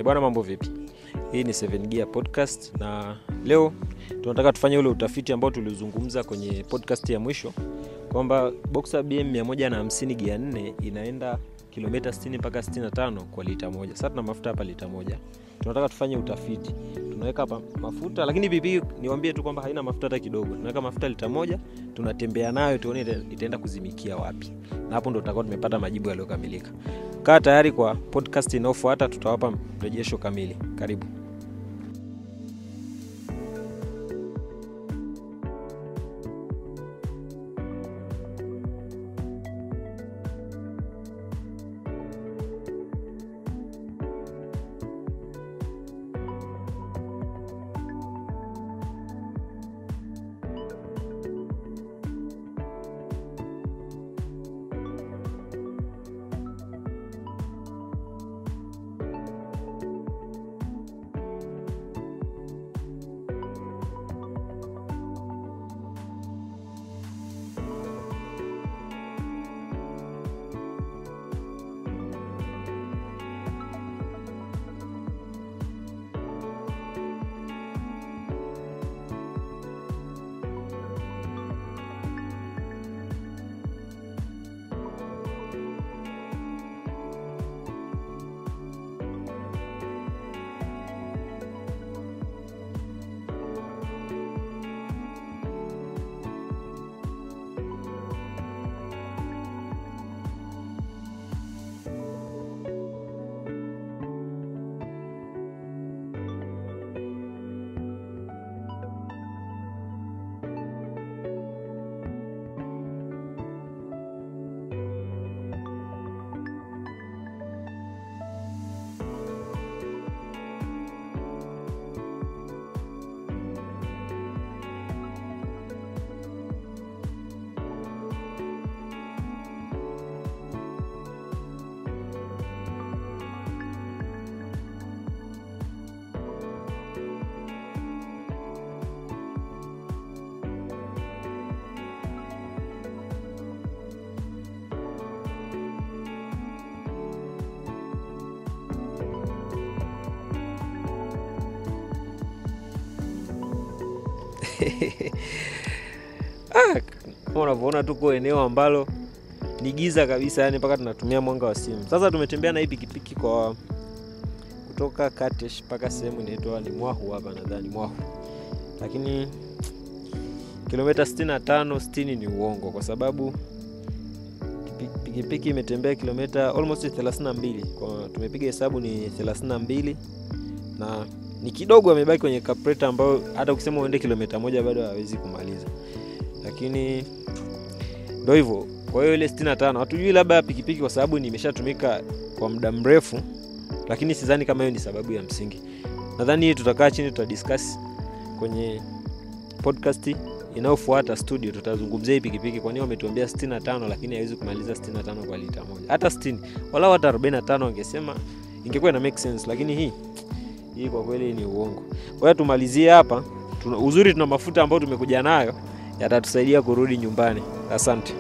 Bwana, mambo vipi? Hii ni 7 Gear Podcast na leo tunataka tufanye ule utafiti ambao tulizungumza kwenye podcast ya mwisho kwamba Boxer BM 150 gear 4 inaenda kilomita 60 mpaka 65 kwa lita moja. Sasa tuna mafuta hapa lita moja. Tunataka tufanye utafiti. Tunaweka hapa mafuta, lakini pikipiki niwaambie tu kwamba haina mafuta hata kidogo. Tunaweka mafuta lita moja, tunatembea nayo tuone itaenda kuzimikia wapi. Na hapo ndo tutakuwa tumepata majibu yaliyokamilika. Kaa tayari kwa podcast inayofuata, tutawapa mrejesho kamili. Karibu. Kama unavyoona tuko eneo ambalo ni giza kabisa, yani mpaka tunatumia mwanga wa simu. Sasa tumetembea na hii pikipiki kwa kutoka Katesh mpaka sehemu inaitwa ni Mwahu hapa, nadhani Mwahu. Lakini kilomita 65 60 ni uongo kwa sababu pikipiki imetembea kilomita almost 32. Kwa tumepiga hesabu ni 32 na ni kidogo amebaki kwenye carburetor ambayo hata ukisema uende kilomita moja bado hawezi kumaliza. Lakini ndio hivyo. Kwa hiyo ile 65 hatujui labda pikipiki kwa sababu nimeshatumika kwa muda mrefu, lakini sidhani kama hiyo ni sababu ya msingi. Nadhani tutakaa chini tutadiscuss kwenye podcast inayofuata studio, tutazungumzia hii pikipiki kwa nini wametuambia 65 lakini haiwezi kumaliza 65 kwa lita moja. Hata 60 wala hata 45 wangesema ingekuwa ina make sense, lakini hii kwa kweli ni uongo. Kwa hiyo tumalizie hapa. Uzuri tuna mafuta ambayo tumekuja nayo yatatusaidia kurudi nyumbani. Asante.